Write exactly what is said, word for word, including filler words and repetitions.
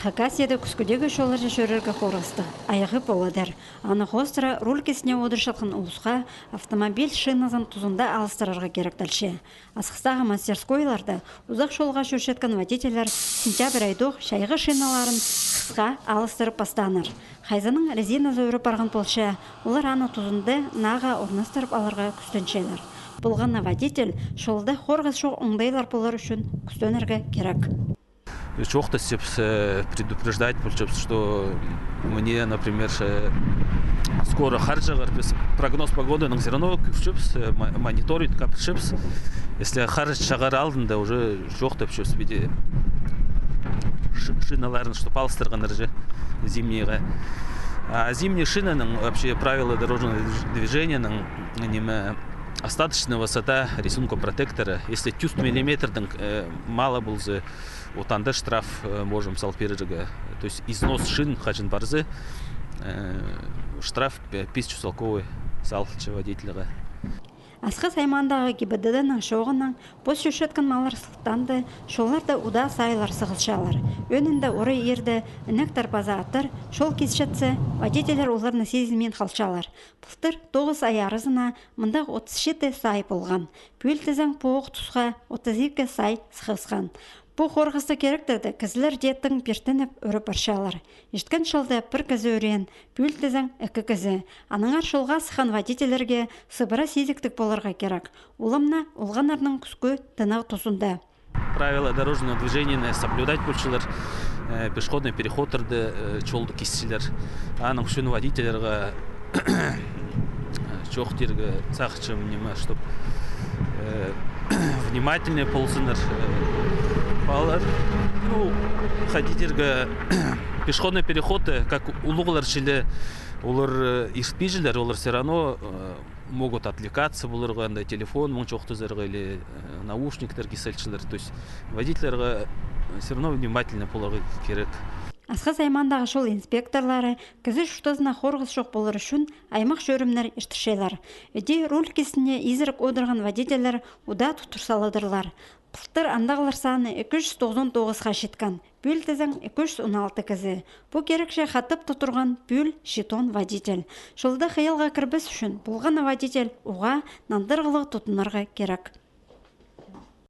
Хакасияда кӱскӱдегі чолларҷа чӧрерге хорғыстығ, айағ поладыр. Аны хоостыра руль кистіне одырчатхан улусха автомобиль шиназын тузында алыстырарға киректелче. Асхыстағы мастерскойларда узах чолға чӧрчеткен водительлер сентябрь айдох чайғы шиналарын хысха алыстырып пастааннар. Хайзының резиназы ӱреп парған полча, олар аны тузында нааға орнастырып аларға кӱстенчелер. Полған на водитель чолда хорғыс чох оңдайлар полар ӱчӱн кӱстенерге кирек. Чоохтасчабыс, э, предупреждать полчабыс, что мне, например, э, скоро хар чағар, піс прогноз погоданың всё равно кӧрчебіс, э, мо-, мониторинг апарчабыс. Если хар чағар алдында уже чоохтапчабыс, піди ши-, шиналарын, чтоб алыстырғаннар же зимнийға. А зимний шинаның вообще правила дорожного движ-, движенияның, ниме, остаточная высота рисунка протектора, если тӱс миллиметрдең, э, малы полза, вот анда штраф, э, можем салып пирерге. То есть износ шин хаҷан парза, э, штраф пе-, пис чӱс салковай салылча водительге. Асхыс аймаандағы ГИБДД-ның чооғынаң пос чӧрчеткен маллар сылтаанда чолларда удаа саайлар сығылчалар. Ӧӧнінде орай иирде інектер паза аттар чол кисчетсе, водительлер оларны сизінмин халчалар. Пылтыр тоғыс ай аразына мындағ отыс читі сай полған. Пӱӱл тізең, пу ох тусха отыс ікі сай сығысхан. Пу хорғыстығ киректерде кізілер дее тың пиртініп ӱреп парчалар. Ирткен чылда пір кізі ӱреен, пӱӱл тізең, ікі кізі. Аннаңар чолға сыххан водительлерге сыбыра сизіктіг поларға кирек. Улам на олғаннарның кӱскӱ тынағ тузында. Правила дорожного движения соблюдать полчалар, э, пешеходный переходтарда, э, чолды кисчелер. Аның ӱчӱн водительлерге, э, чоохтирға сағынчам, ниме, чтоб, э, внимательный ползыннар, э, палалар. Ну, ходитирға пешеходный переходты, как улуғлар чіли, олар, э, иртпинчелер, олар всё равно, э, могут отвлекаться поларға, анда телефон муң чоохтазарға или, э, наушниктер кис алчалар. То есть водительлерге, э, всё равно внимательно поларға кирек. Асхыс аймаандағы чол инспекторлары кізі чуртазына хорғыс чох полар ӱчӱн аймах чӧрімнер иртірчелер. Іди руль кистіне изірік одырған водительлер удаа туттыр саладырлар. Пылтыр андағлар саны ікі чӱс тоғызон тоғызха читкен, пӱӱл тізең, ікі чӱс он алты кізі. Пу кирекче хатап тудырған пӱӱл читон водитель. Чолда хыйалға кірбес ӱчӱн полған на водитель уғаа нандырығлығ тудынарға кирек.